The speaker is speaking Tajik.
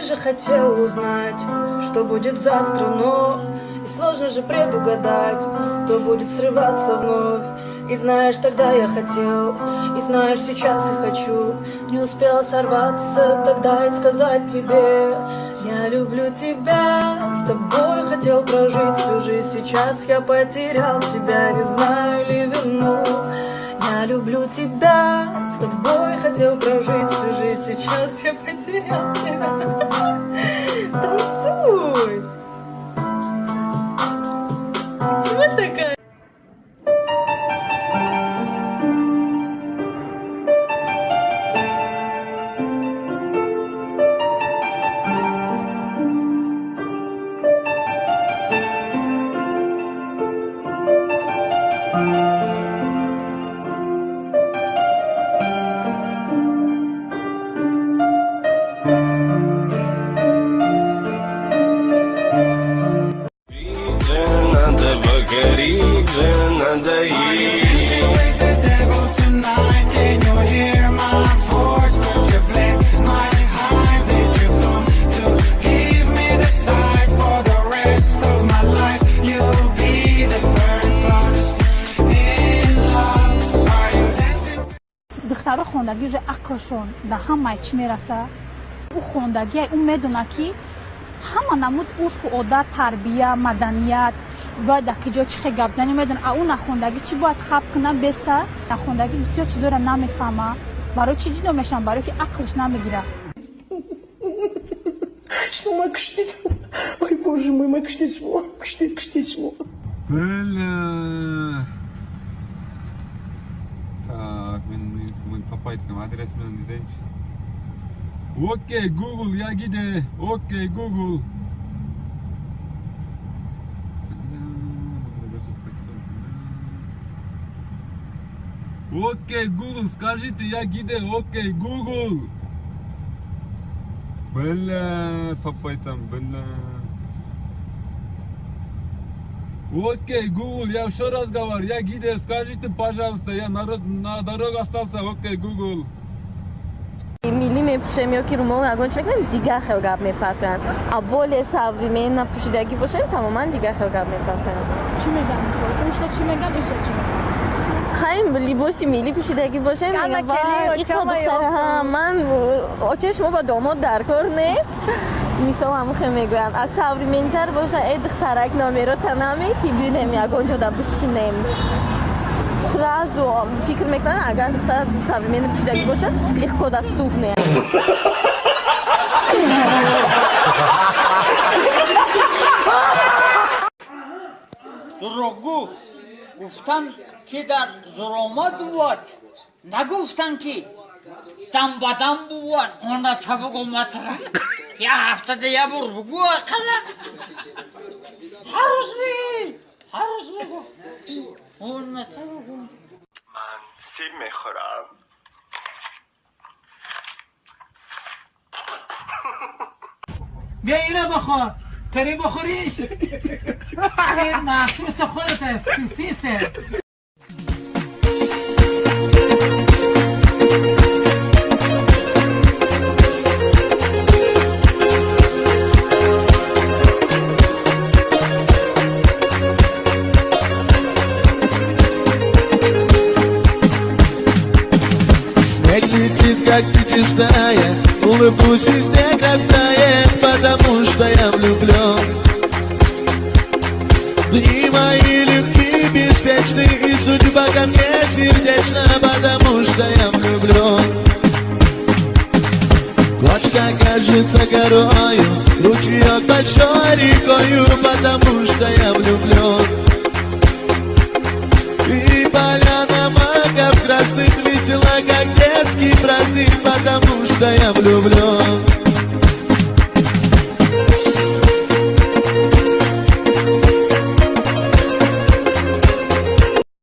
же хотел узнать, что будет завтра, но и сложно же предугадать, то будет срываться вновь. И знаешь, тогда я хотел, и знаешь, сейчас я хочу. Не успел сорваться тогда и сказать тебе: я люблю тебя, с тобой хотел прожить всю жизнь. Сейчас я потерял тебя, не знаю ли вину. Я люблю тебя, с тобой хотел прожить всю жизнь. Сейчас я потерял тебя. Танцуй! Ты чего такая? Надо покорить же, надо и. Духтаро хондагӣ уже ақлшон ба ҳамаи чӣ мераса. Ӯ хондагия, ӯ медона, ки ҳама намуд урфу одат, тарбия, маданият бояд дар ки ҷо чӣ хел гап занӣ, медона. А ӯ нахондагӣ чӣ бояд хаб куна беста? Нахондагӣ бисёр чизоро намефаҳма. Барои чӣ ҷидо мешавам? Барои ки ақлш намегира. Что ма куштед? Ой, боже мой, ма куштед шумо, куштед, куштед шумо. Бля. Так, мен таппайт экенмин, адрес менен издейинчи. Окей, Google, я где? Окей, Google. Окей, Google, скажите, я где? Окей, Google. Бля, таппай там, бля. Окей, Google, я что разговариваю? Я где? Скажите, пожалуйста, я народ на дорогу остался. Окей, Google. Миллӣ мепӯшем ё ки румол ягон чи мекунем, дигар хел гап мепартоянд. А более современно пӯшидагӣ бошем, тамоман дигар хел гап мепартоянд. Чӣ меган, мисол? Ушда чӣ меган, ишда чӣ меган? Хайм, либоси миллӣ пӯшидагӣ бошем, меган: «Вай, иқо духтара, ман очаи шумо ба домод дар кор нест», мисол, ҳамон хел мегӯянд. А современный тар боша: «Э, духтарак, номерота намети, бинем, ягон ҷода бишинем». Сразу фикр мекунанд, агар духтар современно пӯшидагӣ боша, легко доступный. Дурӯғгӯ гуфтан, ки дар зуромад бувад, нагуфтан, ки дам ба дам бувад. Оната бугу, матра я ҳафтада я бор бугу, ақалла ҳар рӯз мегӯй, ҳар рӯз бугу, оната бугу. Ман себ мехӯрам. بیا اینو بخور، تری بخوریش، این مخصوص خودت است، سوسیسه. Снег летит, как птичья стая, улыбнусь, и снег растает, потому что я влюблен. Дни мои легки, беспечны, и судьба ко мне сердечна, потому что я влюблен. Кочка кажется горою, ручеек большой рекою, потому что я влюблен. И поляна маков красных весела, как детский праздник, потому что я влюблен.